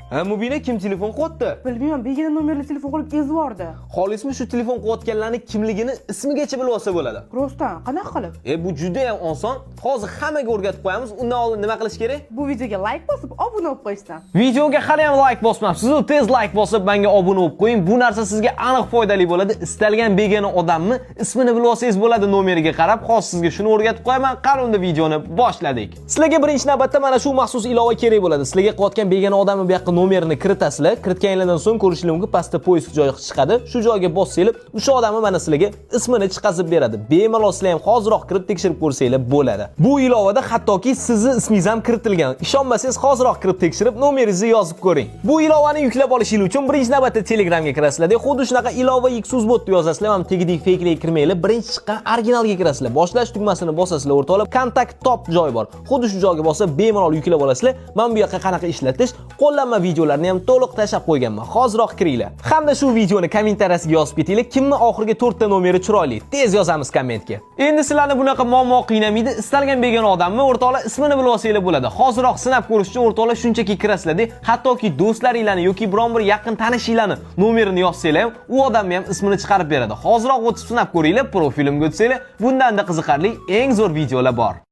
Ha, Mubina, kim telefon qilyapti? Bilmayman, begona nomerli telefon qilib ezib yubordi. Xolismi, shu telefon qilayotganlarni kimligini ismigacha bilib olsa bo'ladi. Rostdan, qanaqa qilib? E, bu juda ham oson. Hozir hammaga o'rgatib qo'yamiz. Undan oldin nima qilish kerak? Bu videoga layk bosib, obuna bo'lib qo'yishsin. Videoga hali ham layk bosmabsiz, tez layk bosib menga obuna bo'lib qo'ying. Bu narsa sizga aniq foydali bo'ladi. Istalgan begona odamni ismini bilib olsangiz bo'ladi nomeriga qarab. Hozir sizga shuni o'rgatib qo'yaman. Qani, unda videoni boshladik. Sizlarga birinchi navbatda mana shu maxsus ilova kerak bo'ladi. Sizlarga qilayotgan begona odamni bu yoqqa nomerini kiritasizlar. Kiritganinglardan so'ng ko'rishingiz mumkin, pastda поиск joyi chiqadi. Shu joyga bossanglar, o'sha odamni mana sizlarga ismini chiqazib beradi. Bemalol sizlar ham hoziroq kirib tekshirib ko'rsanglar bo'ladi. Bu ilovada hattoki sizni ismingiz ham kiritilgan. Ishonmasangiz, hoziroq kirib tekshirib, nomeringizni yozib ko'ring. Bu ilovani yuklab olishingiz uchun birinchi navbatda Telegramga kirasizlar. Xuddi shunaqa "ilova Xuzbot" yozasizlar, ham tegidagi fakelarga kirmanglar. Birinchi chiqqan originalga kirasizlar. Boshlash tugmasini bosasizlar, o'rtoqlar. "Kontakt top" joyi bor. Xuddi shu joyga bosib, bemalol yuklab olasizlar. Men bu yoqqa qanaqa ishlatish, qo'llanma videolarini ham to'liq tashlab qo'yganman. Hoziroq kiringlar. Hamda shu videoni kommentariyasiga yozib ketinglar. Kimni oxirgi 4 ta nomeri chiroyli? Tez yozamiz kommentga. Endi sizlarni bunaqa muammo qiynamaydi. Istalgan begona odamni, o'rtoqlar, ismini bilib olsanglar bo'ladi. Hoziroq sinab ko'rish uchun, o'rtoqlar, shunchaki kirasizlar, hattoki do'stlaringlarni yoki biron bir yaqin tanishinglarni nomerini yozsanglar ham, u odamni ham ismini chiqarib beradi. Hoziroq o'tib sinab ko'ringlar, profilimga o'tsanglar, bundan-da qiziqarli eng zo'r videolar bor.